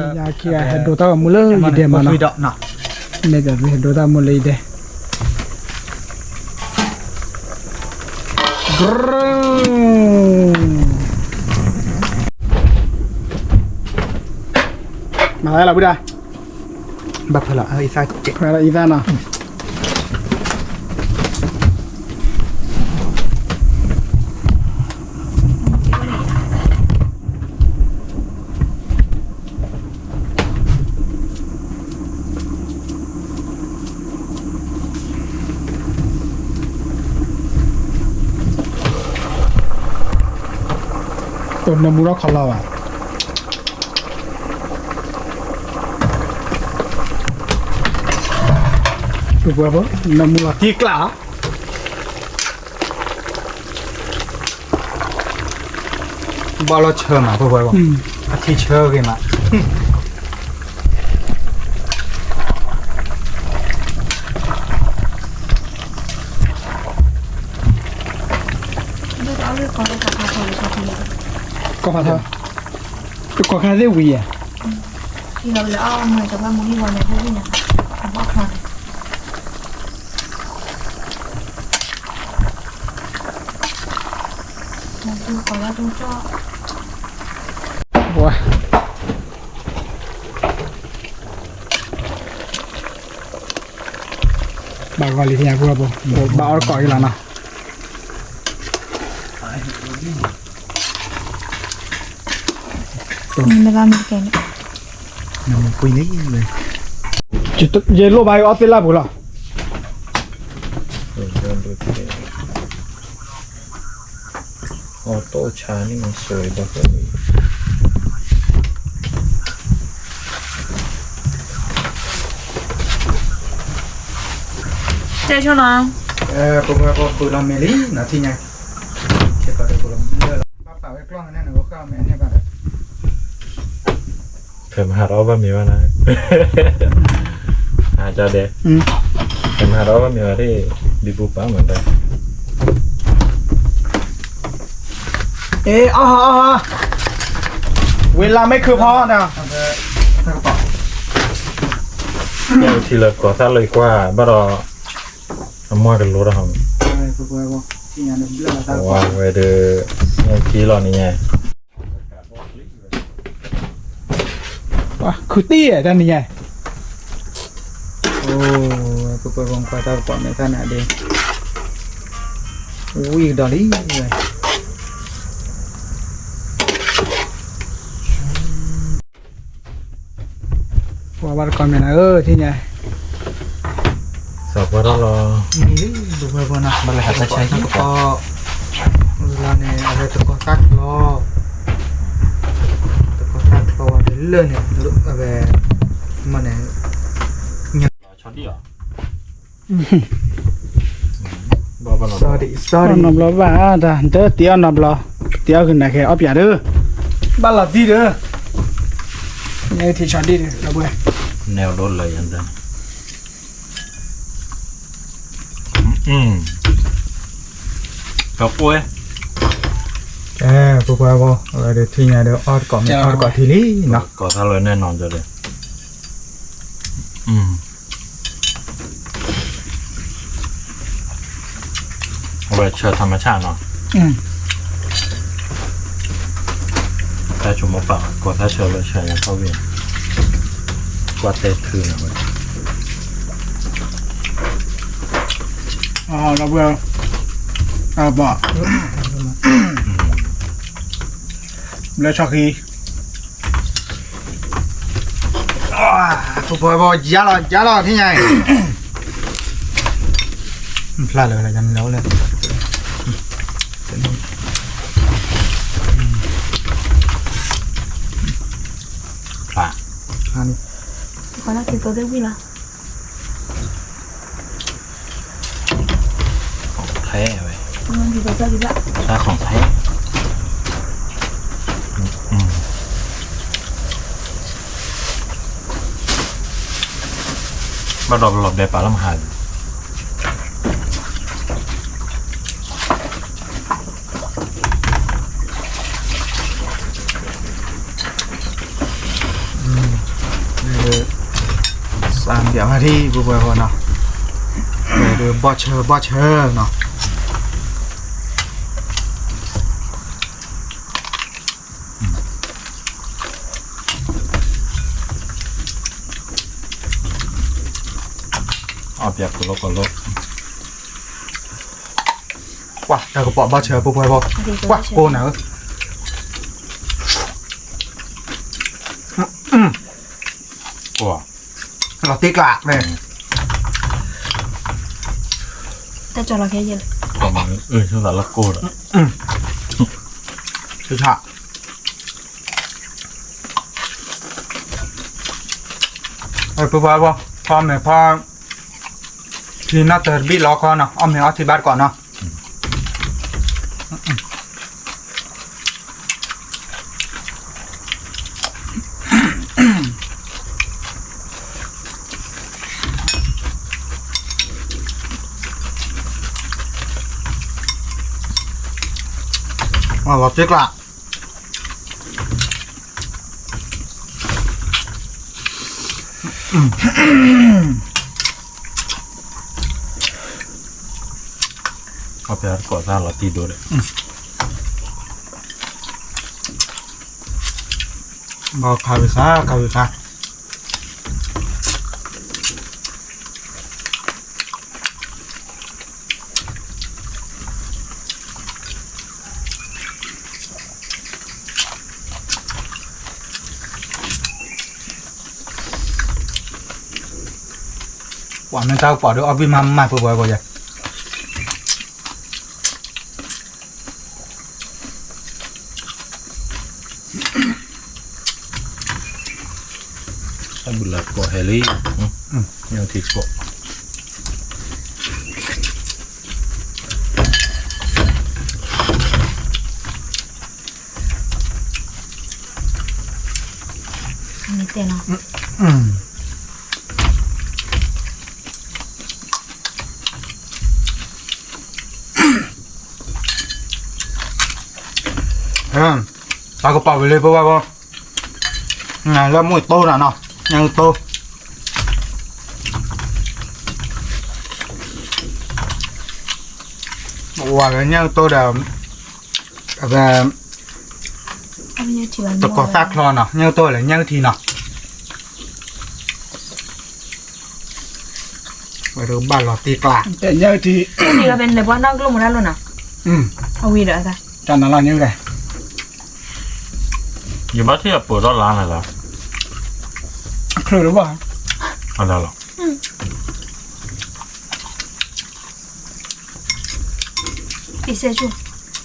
ယၤခံဂၤဟဲဒိတၢ်ဂီၤမူလၢယဒဲမးနီၤ, မ့ၢ်ပှၤဟဲဒိတၢ်ဂီၤမူလၢယဒဲ, မၤသးလီၤဘုဒၣ်, ဘၣ်ဖဲလီၤအံသၣ်နီၤ. အိၣ်နၢမူထီၣ်ခီလီၤဘၣ်, ပှၤနၢမူလီၤတံၢ်ကျးလီၤ. ဘၣ်လီၤဆၢမး ပှၤပှၤဘၣ်, အထံဆၢဂ့ၤမး. ကီၢ်ဖးထီ, ကီၢ်ခါသ့ၣ်ဝံၤဧါ. ဘၣ်ဂီၤလံ ပှၤပှၤ, ဘၣ်အီၣ်တကိးအံၤလီၤနီၤ. မ့ၢ်ဘၣ်မ့ၢ်ကဲန့ၣ်, နမ့ၢ်ကွံာ်န့ၣ်, ယလိၣ်ဘၣ်အီၣ်သ့ၣ်လၢပူၤလီၤ. အီၣ်တိၢ်ဆါန့ၣ် စၢၤဘၣ်ဃီ, တဲဆိနီၤ, ပကပှဲၤပီၤဃုာ်လီၤမ့ၢ်လံ နထံၣ်ညါ, ခဲပှၤတပူၤလီၤ လၢလီၤ ဘၣ်ပာ်ဝဲကျီၢ်န့ၣ် နကဃၣ်မ့ၢ်န့ၢ်ဘၣ်ဒီး ဖဲမဟါတအီၣ်ဘၣ်မ့ၤဘၣ်နၤ, အကၢဒဲး, ဖဲမဟါတအီၣ်ဘၣ်မ့ၤဘၣ်ဒ်, ဘံဘူပာ်မၤတၢ်, အ့ အီၣ်ဟါအီၣ်ဟါ, ဝ့လါမ့ၢ်ခုဖီနီၤ, ထံလၢကီၢ်သၣ်လၢကွၢ်ဘၣ်ဒီး, အမွှဲကလိတၢ်ဟီ, ဝဲဒၣ်, က့ၤလီၤန့ၣ်ညါ, ခုတံၢ်တၢ်န့ၣ်ညါ, အိၣ်ပကွဲးဘီကွၢ်တၢ်ကပီၤမဲာ်သၣ်နၤဒ့, ဝံၣ်ကဒီးလံဝဲ ပှၤဘၣ်တကိးမဲာ်နၤဧၢ ထံၣ်ညါ, စီၤပှၢ်ထီၣ်လီၤ, မ့ၢ်လံ ပှၤပှၤနီၤ ဘၣ်လဲၤဟးတၢ်ဆါဟံၣ်ကီး, လၢန့ၣ် အဝဲတကီၢ်သၣ်ချီ, တကီၢ်သၣ်ချီဝဲတလၢာ်န့ၣ်, အဝဲ, မ့ၢ်န့ၣ်, နီတဘျီဘၣ်, တ့အီၣ်နီတဘျီ, တ့အီၣ်ကနၣ်ခဲအီၣ်ပၠးဒီး, ဘၣ်လီၤတံၢ်ဒီး, န့ၣ်ထံဆီဒံၣ်ဒီး, လီၤဘှဲ, နဲၣ်ဒိလၢယၤဒီး, ကကွဲ, ပှၤပှၤဘၣ်, အဝဲဒၣ်ထံၣ်ညါဒီး အီၣ်တကိးမ့ၢ်အီၣ်တကိးထံလံနီၤ, ကီၢ်သၣ်လၢနဲၣ်နီၤဒီး, အဝဲဆၢထီၣ်မဆၣ်နီၤ, တၢ်ဆိမိၣ်ပာ် ကီၢ်သၣ်ဆၢလၢဆၢညါထီၣ်ဝံၤ, ကွၢ်တဲထုးန့ၣ်ဝဲ, ဒီပုၢ်ဝဲၢ်, တၢ်ကပီၤ, ဘျၢဆီၣ်ခံ ပှၤပှၤဘၣ် ယါလီၤ ယါလီၤ ထံၣ်ညါအံၤ, ဖျါလၢၤလၢၤ ယါန့ၣ်လီၤလၢၤ, ဖျါ, ဖျါန့ၣ်, ပှၤလၢခံသိးသ့ၣ်ဝံၤလီၤ. ของแท้เว้ย ของแท้ อืม บาดอกหลอดแบบปลาละมหาเลย อืม တၢ်ပျးဝဲဒ်ပှဲၤပှဲၤနီၤ, ဒီးဘီၣ်ဆၢဘီၣ်ဆၢနီၤ, အီၣ်ပျးကလီကလီ, ကွၢ်တၢ်ကပီၤဘီၣ်ဆၢပှဲၤပှဲၤဘီ, ကွၢ်ကိးနၤဧၢ, လီၤတံၢ်ကျးန့ၣ်, တၢ်ကၠီလီၤခဲယဲၢ်လၢ, လီၤကိးဒီး, ဆၢ, ပှဲၤပှဲၤဘီ, ဖီမ့ၤဖီ, ထံနီၢ်တၢ်တဘ့ၣ်လီၤခီနီၤ, အီၣ်မ့ၤအီထံဘၣ်တကိးနီၤ. လီၤတံၢ်ကျး, အီၣ်ပျးတကိးသၣ်လီၤတံၢ်ဒိၣ်ဒီး, ဘီခါဝံၤခါ ခါဝံၤခါ ပှၤမ့ၢ်တၢ်ကပီၤဒီးအီၣ်ဘံၣ်မးမးပှဲၤပှဲၤပှဲၤယဲ, တၢ်ဘုလၢကိးဟဲလံ, ညၣ်ထံကိး မ့ၢ်တဲနီၤ, တၢ်ကပီၤဝံၤလံပဝဲဘီ, လၢမူတိၢ်နၤနီၤ, ညၣ်တိၢ်, ဝဲလၢညၣ်တိၢ်ဒီး အဝဲ တကိးသၣ်ချီနီၤ, ညၣ်တိၢ်လၢညၣ်ထံနီၤ, ဝဲဒၣ်ဘၣ်လီၤတံၢ်ကျး, ညၣ်ထံ, လၢပှၤနီၢ်ကျိၣ်မူဒါလိၤနီၤ, အဝံၤဒီးအသး, တၢ်နၤလၢညၣ်ဒီး, ယဘၣ်ထံၣ်အပၢၤထီၣ်လါနၤလၢ, ချၢးလၢဘၣ်, အလၢလီၤ အံၤစဲၢ်ဆူၣ်,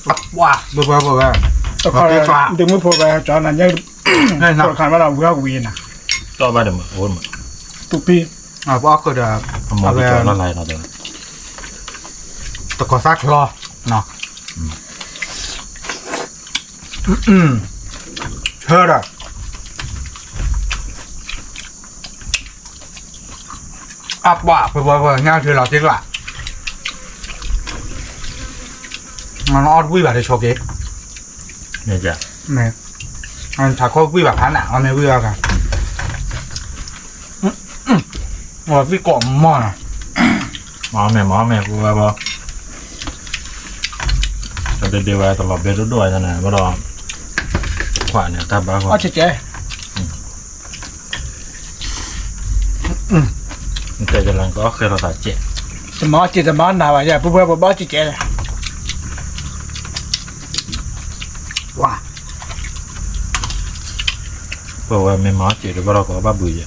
ပှၤ ဘၣ်ဘၣ်ဘၣ်ဘၣ်, တခီဒ့မုၣ်ဖိဝဲ ကၠီနၤညၣ်, တခီခါဘၣ်ဒီးဝံၤဟီၣ်ကဝံၤနၤ, တီၢ်ဘၣ်ဒီးမး, အိၣ်မး, တူၢ်ဖံ, ပှၤအီၣ်ဃုာ်ဒီး, အဝဲ, တကိးသၣ်ချီ, ဆၢဒီး အပှၤ ပပှၤပှၤညၣ်ထံလီၤတံၢ်ကျး, မ့ၢ်အီၣ်တဝံၣ်ဘၣ်တဆိးက့ၤ, မ့ၢ်, ထးခိၣ်ဝံၣ်ဘၣ်ဖးနး အီၣ်မ့ၢ်ဝံၣ်ဘၣ်ခါ, ဝံၣ်ကိးမီၢ်နီၤ, မ့ၢ်မ့ၢ်မ့ၢ်ပဝဲဘီ, တဒ့ဒ့ဝဲတလီၤဘဲဒိၣ်ဒိၣ်ဝဲန့ၣ် ဘၣ်ဒီး, ခွါန့ၣ်တၢ်ဘၣ်ဂီၤ, တဲကလၢ်ကအီၣ်ဃဲလီၤသးကဲး, တမၤအီၣ်ကဲးတမၤနၤဘၣ်ယဲ ပဝဲပဘၣ်အီၣ်ကဲးကဲး, ဝါ, ပဝဲမ့ၢ်မၤအီၣ်ကဲးဒီးဘၣ်ဒီးကအီၣ်ဘၣ်ဘုးယဲ,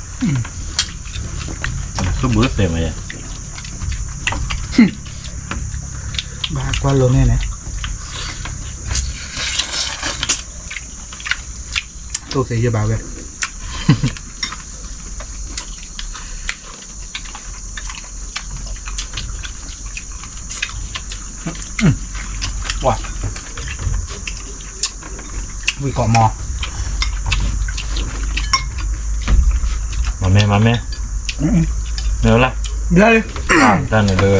သူၣ်ဘုးသ့မးယဲ, ဘၣ်ကွၢ်လိန့ၣ်န့ၣ်, သူၣ်သ့ယဲဘၣ်ဝဲ ဝါ, ဝံၣ်ကိးမီၢ်, မၤမဲမၤမဲ, မ့ၢ်ဝဲလၢ, တၢ်န့ၣ်ဒီး,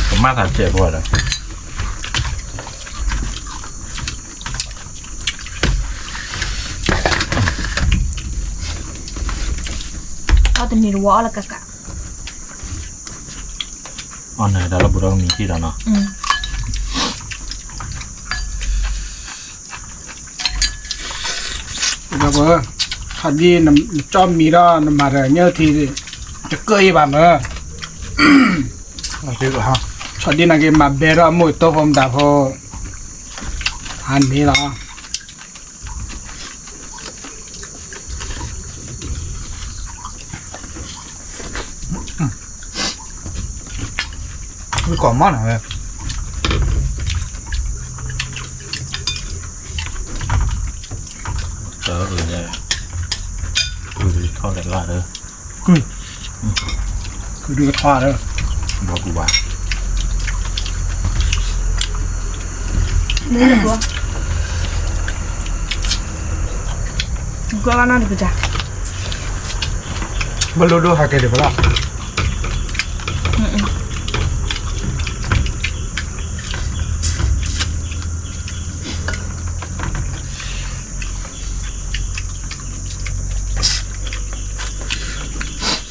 ကမၣ်သးစဲးဖိဒီး အ အီၣ်တနံၤတဝီအီၣ်လၢကကး, အီၣ်နၤတၢ်လၢဘူးဒီးမံၤထံၣ်ဒီးနီၤ, ဒီးပှၤ, ဆီဒံၣ်နကၠီၣ်မံၤဒီးနမၤတၢ်ညၣ်ထံ, တကၢၢ်အံၤဘၣ်မၢ်, ဆီဒံၣ်နက့ၤမၤဘဲဒီးအမိၢ်တိဖိမတၤဖိ, ဟးန့ၣ်လီၤ. ဝံကိးမီၢ်နၤဝဲ, တၢ်အၢန့ၣ်, ကုၢ်ထီၣ်လဲၤလၢ်ဒီး, ကုၢ်, ကုၢ်ဒုးကထီၣ်ဒီး, ဘီကူဘၣ်, ကွၢ်နီတကတၢၢ်, ဘၣ်လိၣ်ဒိၣ်ဟးကဲဒံးဖဲလီၤ.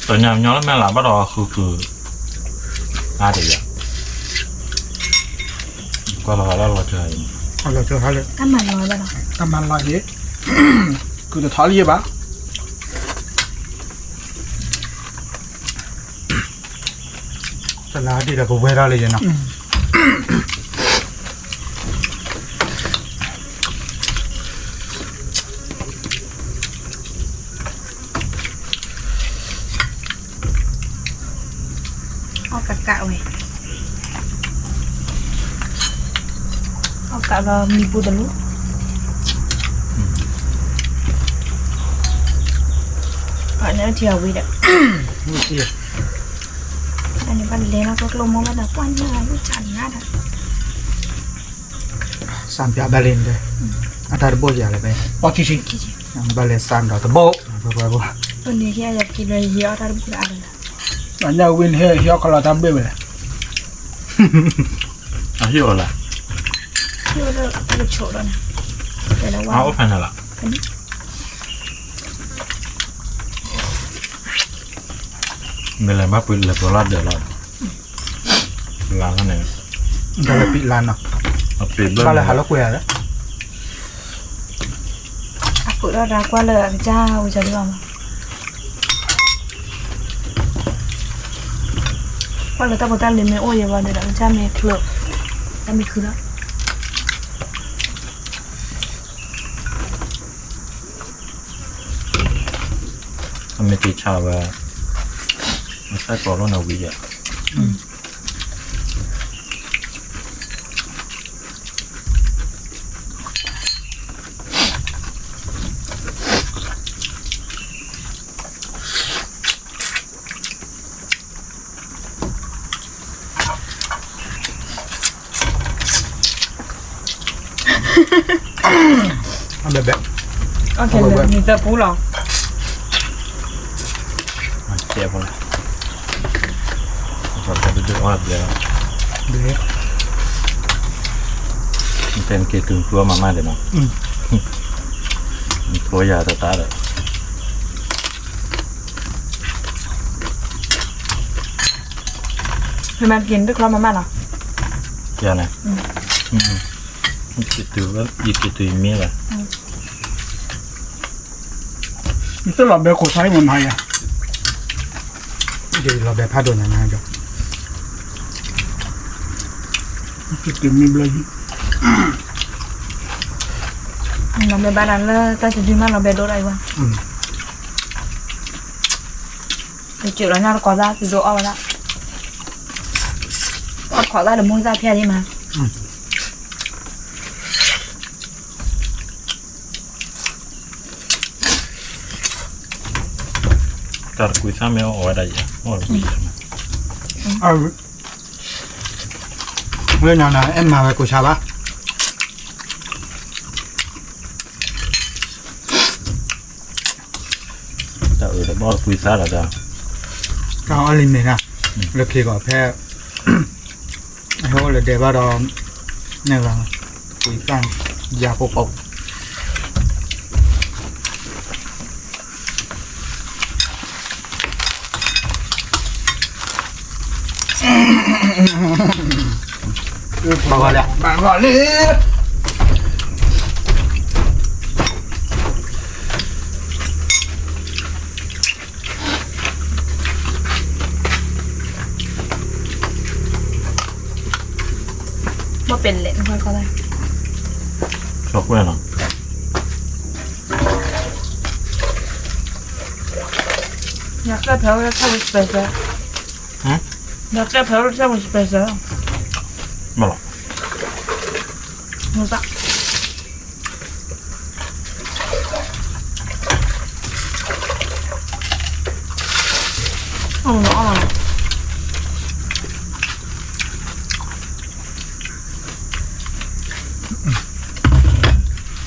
တညါညီလၢမဲာ်လးဘၣ်ဒီးဃုကုၢ်, အါဒံးယၤ, ကွၢ်လီၤဂာ်လၢလီၤစၢၤအံၤ, လီၤစၢၤဟါလၢ, တၢ်မၤလီၤယဲ, ကုၢ်တထီလံဘၣ်. တလါဒံးဒီးပဝဲဒၣ်လၢယဲနီၤ, အီၣ်ကးကးဝဲ, အီၣ်ကးလီၤမံၤပူၤတလူၤ, အန့ၣ်ထံအဝံၤဒီး, အန့ၣ်ဘၣ်လဲၤလီၤကျိကျိမိၢ်ဘၣ်ဒီး ပှၢ်ညၣ်ဝံၣ်ဆးနၤဒီး စၢ်ပၠးဘၣ်လဲၣ်န့ၣ်, အတၢ်တဘိၣ်ယၤလၢဖဲ, ဘၣ်လဲၤစၢ်ဒီးတဘိၣ်, န့ၣ်ဟ့ၣ်အယၤက့ၤလၢယဟ့ၣ်အီၣ်တၢ်တဘိၣ်ဒီးအါလၢ, ပှၢ်ညၣ်ဝံၣ်န့ၣ်ဟ့ၣ်အီၣ်ခီလီၤတၢ်ဘ့ၣ်ဝဲလဲၣ်, အဟ့ၣ်အီၤလၢ, ဟ့ၣ်အီၤလၢတၢ်ကဆိးဒီးန့ၣ်, အအိၣ်ဖဲန့ၣ်လီၤ. မ့ၢ်လဲၤဘၣ်ပှ့ၤလဲၤပှ့ၤလီၤဒၢးလီၤ, လါန့ၣ်, လၢပံးလါနီၤ, ဘၣ်လၢဟးလၢကွဲၤဧါ, အခိးဒီးတၢ်ကွၢ်လၢအကစၢ်ဝံၤကဒုလီၤမး, ကွၢ်လၢတၢ်ဖိတၢ်လံၤမ့ၢ်အိၣ်ယဲဘၣ်ဒီး အကစၢ်မ့ၢ်ချၢ, တၢ်မ့ၢ်ခုလီၤ. အမ့ၢ်က့ၤဆါဝဲ, အစၢ်ကီးလီၤနဝံၤယၤ, အဘဲဘဲ, နံၤသၢပူလီၤ, တဲဖိလၢ, ဒုးအီၣ်ဘျဲၣ်, တဲနက့ၤတုၤကျိမၤမၢ်ဒံးနီၤ, ထိယၤတတၢ်ဒီး မ့ၢ်မၤတက့ၤနတကျိမၤမၢ်လီၤ, ယၤန့ၣ်, ယက့ၤတုၤယမ့ၢ်လီၤ, ယတလီၤဘဲခိၣ်ဆါအံၤမ့ၢ်မၤယၤ, ယလီၤဘဲဖးဒိၣ်ညါန့ၣ်ဒီး, ယက့ၤတုၤမ့ၢ်ဘျီယံၤ, လီၤဘဲဘၣ်ဒၣ်လၢတၢ်တဒုမးလီၤဘဲဒိၣ်ဒၣ်အံၤဝဲ, ယစၢၤလီၤညါတကိးသၣ်သုဒိၣ်အီၣ်ဝဲဒၣ်, အီၣ်တကိးသၣ်ဒီးမိၢ်သၣ်ဖျါဒံးမး, တၢ်တကွံသၣ်မ့ၢ်အီၣ်ဝဲဒၣ်ယဲ, ဝဲနၤနၤအဲၣ်မၤဝဲကိးဆါဘၣ်, တၢ်အၢတဘီတကွံသၣ်ဒီးတၢ်, တၢ်အီၣ်လံမ့ၢ်ဒၣ်, လၢခံကီးဖဲ, အဟဲအိၣ်လၢဒဲးဘၣ်ဒီး, န့ၣ်လီၤ, ကွံသၣ်, ယၤပိာ်ပိာ် ပ ဘၣ်ဂီၤလံ, ဘၣ်ဂီၤလံ. မ့ၢ်ပလဲၤနကွၢ်ကီၢ်လၢ, ချီကွဲၢ်လီၤ. ယကဲဖဲဝဲ special, ယကဲဖဲဝဲ special, မ့ၢ်လီၤ. မ့ၢ်တၢ်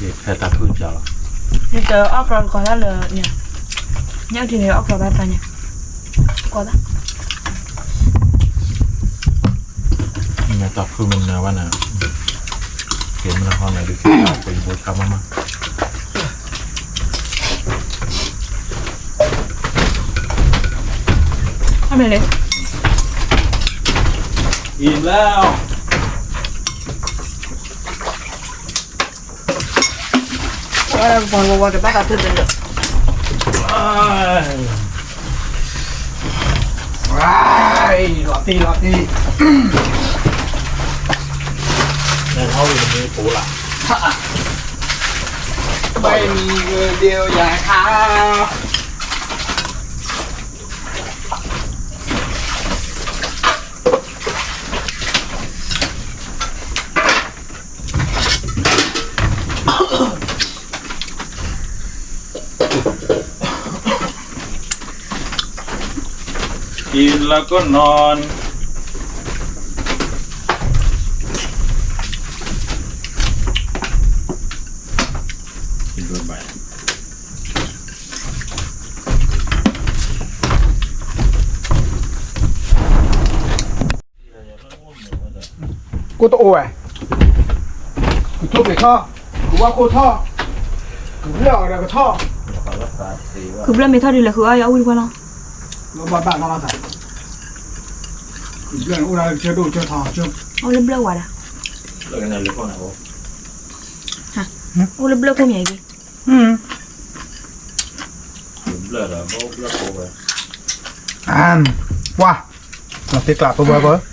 ယဖဲတၢ်ဖုၣ်ကၢလီၤ, ယတအီၣ်ကျီတကီၢ်ဒၣ်လၢ, ညၣ်ထံန့ၣ်အီၣ်ကျီဘၣ်တၢ်ညါ, ကီၢ်ဒၣ်, မ့ၢ်တၢ်ဖုၣ်မ့ၢ်နၢၤဘၣ်န့ၣ်, က့ၤမ့ၢ်နဟီန့ၣ်ဒုး က့ၤဘိတၢ်မးမး. အမ့ၢ်လၢ အံၤလၢ ပှၤဝဲဝဲတဘၣ်သးဖျၢၣ်တလၢာ်, လီၤတံၢ်လီၤတံၢ်, နဟီဝံၤနမ့ၢ်ပူၤလၢ်, မ့ၢ်မံၤဂ့ၤဒ့ယၤခါ. กินแล้วก็นอน กินด้วยใบ ကိၣ်တအိၣ်ဝဲ, ကထိၣ်က့ၤထီၣ်, ကဝၣ်ခိၣ်ထီၣ်, ကဘျၢၣ်အီၤဒီးကထီၣ်, ကဘျၢၣ်မ့ၢ်ထီၣ်ဒုးလဲၤဃုအီၣ်ယအီၣ်ဝံၣ်တပှၢ်လီၤ, လၢဘၣ်ဘၣ်နီၢ်လီၤသး, ကဘျၢၣ်န့ၣ်အိၣ်ဒၣ်လၢကစၢၢ်ဒိၣ်ကစၢၢ်ထီ, အိၣ်လၢဘျၢၣ်ဝါဒၣ်, အိၣ်လၢဘျၢၣ်ခိၣ်မ့ၢ်အံၤ, ပှၢ်, လီၤတံၢ်ကျးပဝဲပှၤ,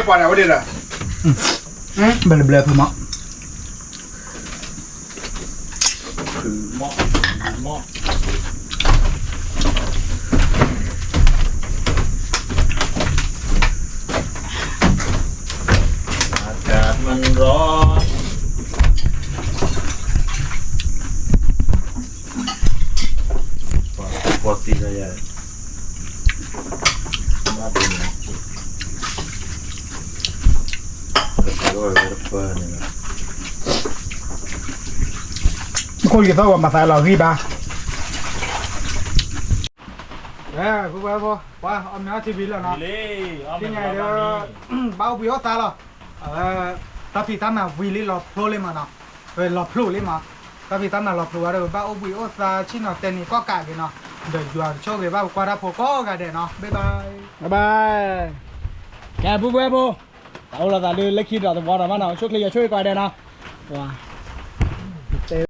ပှၤဒၣ်ဝဲဒၣ်, ဘၣ်လၢဘျၢၣ်ဖုမး อากาศมันร้อน ပှၤသံလၢယၤ ခိၣ်ယသီၣ်ဝဲမၤသးလီၤဂံၢ်ဘါ, ဝဲဖုဝဲဖိ ပှၤအီၣ်မ့ၤအီထံဝံၤလီၤနီၤ, သ့ၣ်ညါဒီး ဘၣ်အိၣ်ဘှံးအိၣ်သါလီၤ, တၢ်ဖံးတၢ်မၤဝံၤလံလီၤဖျိလံမးနီၤ, ဝဲလီၤဖျိလံမး, တၢ်ဖံးတၢ်မၤလီၤဖျိဝဲဒီး ဘၣ်အိၣ်ဘှံးအိၣ်သါဆ့ၣ်နီၤတဲနံၤကီၢ်ကးက့ၤနီၤ, ဒီးယွၤကဆိၣ်ဂ့ၤဘၣ်ပကွၢ်တၢ်ဖိကိးဂၤဒဲးနီၤ, ဘၣ်ဘၣ်, ဘၣ်ဘၣ်, ကဲဖုဝဲဖိ, တၢ်အိၣ်လီၤသးဒုးလၢခံဒီးသဝီဒီးမးနီၤ, ဆိၣ်ချ့ယွၤဆိၣ်ဂ့ၤကိးဂၤဒဲးနီၤ, ပှၤ